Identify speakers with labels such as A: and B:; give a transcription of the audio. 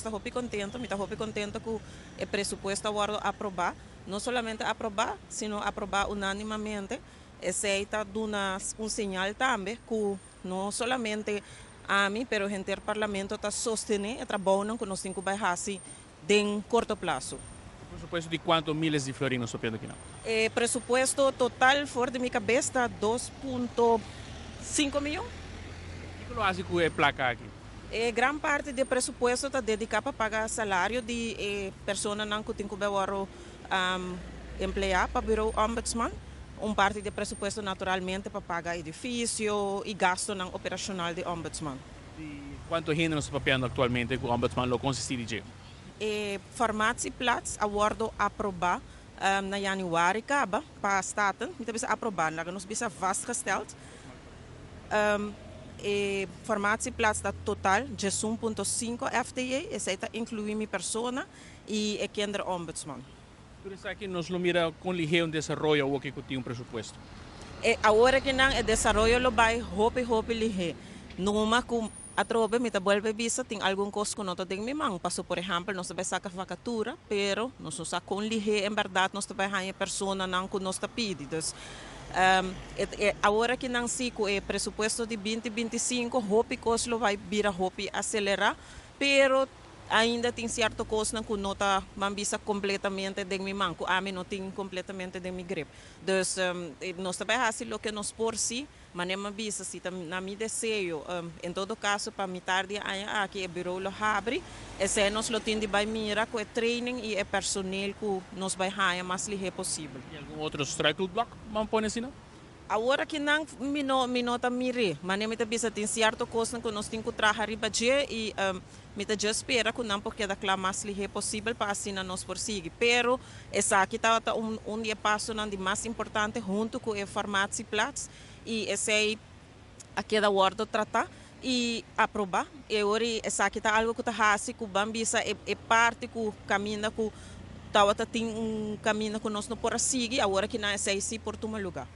A: Ta hopi contento, mi ta hopi contento cu e presupuesto a wordo aproba. No solamente aproba, sino aproba unanimamente. Esey ta duna un señal tambe cu no solamente ami, pero henter Parlamento ta sostene e trabounan cu nos tin cu bay haci den corto plazo.
B: E presupuesto di cuanto miles di florin nos ta pidiendo aki nan?
A: E presupuesto total for di mi cabes ta 2.5 miyon.
B: Kico lo haci cu e placa aki?
A: E gran parti di e presupuesto ta dedica pa paga salario di e personanan cu tin cu bay wordo emplea pa Bureau Ombudsman. Un parti di e presupuesto naturalmente pa paga edificio y gastonan operacional di Ombudsman.
B: Di cuanto hende nos ta papiando actualmente cu Ombudsman lo consisti di dje?
A: E formatieplaats a wordo aproba na januari caba pa Staten. Mi ta bisa aproba, laga nos bisa vastgesteld. E formatieplaats ta total 11.5 FTE, esey ta inclui mi persona y e kinderombudsman.
B: Tur esaki nos lo mira con lihe un desaroyo awor cu tin un presupuesto?
A: E awor cu nan e desaroyo lo bay hopi hopi lihe. Numa cu atrobe mi ta bolbe bisa, tin algun cos cu no ta den mi man. Paso, por ehempel, nos ta bay saca vacatura, pero nos no sa con lihe en berdad nos ta bay haya personanan cu nos ta pidi. Dus awor cu nan si cu e presupuesto di 2025, hopi cos lo bay bira hopi acelera, pero ainda tin cierto cosnan cu no ta, ban bisa, completamente den mi man, cu ami no tin completamente den mi grip. Dus nos ta bay haci loke nos por si, manera mi a bisa, si ta na mi deseo, en todo caso pa mitar di aña aki e bureau lo habri, esey nos lo tin di bay mira cu e training y e personeel cu nos bay haya mas lihe posibel.
B: Y algun otro struikelblok, ban pone asina?
A: Awor aki nan mi no ta mire, manera mi ta bisa, tin cierto cosnan cu nos tin cu traha riba dje y mi ta just spera cu nan por keda cla mas lihe posibel pa asina nos por sigui. Pero esaki ta un di e pasonan di mas importante hunto cu e formatieplaats y esey a keda wordo trata y aproba. Y awor esaki ta algo cu ta hasi cu, ban bisa, e parti cu caminda cu tawata tin un caminda cu nos no por a sigui, awor aki nan esey si por tuma lugar.